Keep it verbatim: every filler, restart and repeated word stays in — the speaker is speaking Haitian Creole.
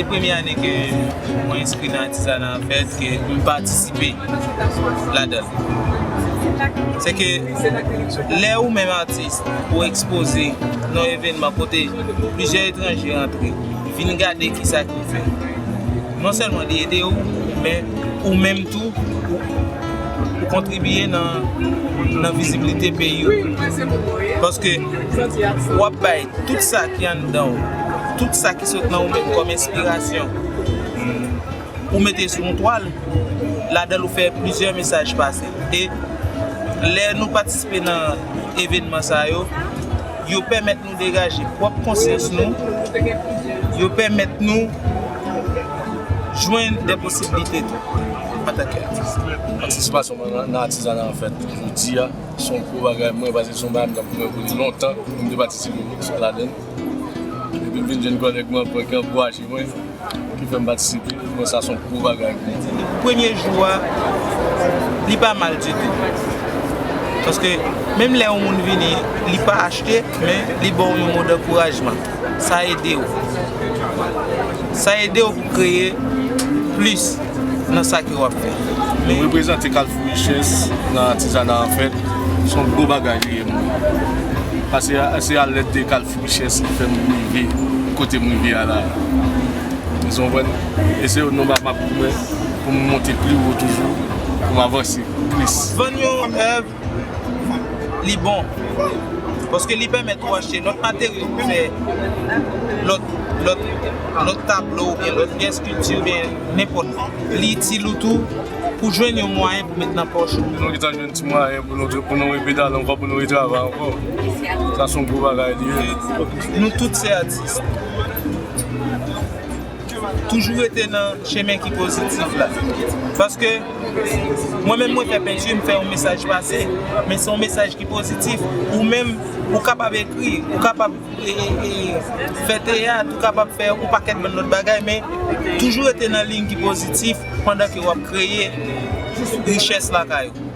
Premye ane ke mwen enskri nan Atizana an fèt, ke m patisipe ladan l. Se ke lè ou menm atis, ou ekspoze nan yon evènman kote plizyè etranje rantre, vin gade kisa ki fèt. Non sèlman li ede w, men ou menm tou, ou, ou kontribye nan, nan vizibilite peyi w. Paske w ap bay tout sa ki anndan w, tout sa ki sot nan ou menm kòm enspirasyon, ou mete sou yon twal, ladan l ou fè plizyè mesaj pase. E lè nou patisipe nan evènman sa yo, yo pèmèt nou degaje pwòp konsyans nou, yo pèmèt nou jwenn de posiblite tou antanke atis. Patisipasyon mwen nan, nan Atizana an fèt jodi a, se yon gwo bagay pou mwen, paske se yon bagay m t ap goumen pou li lontan pou m te patisipe ladan l. Epi m vin jwenn kòlèg mwen ankò ki ankouraje mwen, ki fè m patisipe, mwen sa se yon gwo bagay pou mwen. Premye jou a, li pa mal ditou. Paske menm lè yon moun vini, li pa achte, men li ba w yon mo dankourajman. Sa ede w. Sa ede w pou kreye plis nan sa ke w ap fè. Nou reprezante Kalfou Richès nan Atizana an fèt, se yon gwo bagay li ye, mwen. Paske se a lèd de Kalfou Richès ki fè m rive kote m rive a la. Ou konprann? E se yon nonm m ap goumen pou m monte pi wo toujou, pou m avanse plis. Vann yon èv, li bon. Paske li pèmèt ou achte lòt materyo pou fè lòt, lòt, lòt tablo oubyen lòt pyès kilti oubyen nenpòt. Li itil ou tou pou jwenn yon mwayen pou met nan pòch ou. Nou gentan jwenn ti mwayen pou nou, pou nou repedale ankò, pou nou retravay ankò. Sa se yon gwo bagay li ye. Nou tout se atis. Toujou rete nan chemen ki pozitif la. Paske mwen menm mwen fè penti, m fè yon mesaj pase, men se yon mesaj ki pozitif. Ou menm, ou kapab ekri, ou kapab e, e, e, fè teyat, ou kapab fè yon pakèt bann lòt bagay, men toujou rete nan liy ki pozitif pandan ke w ap kreye richès lakay ou.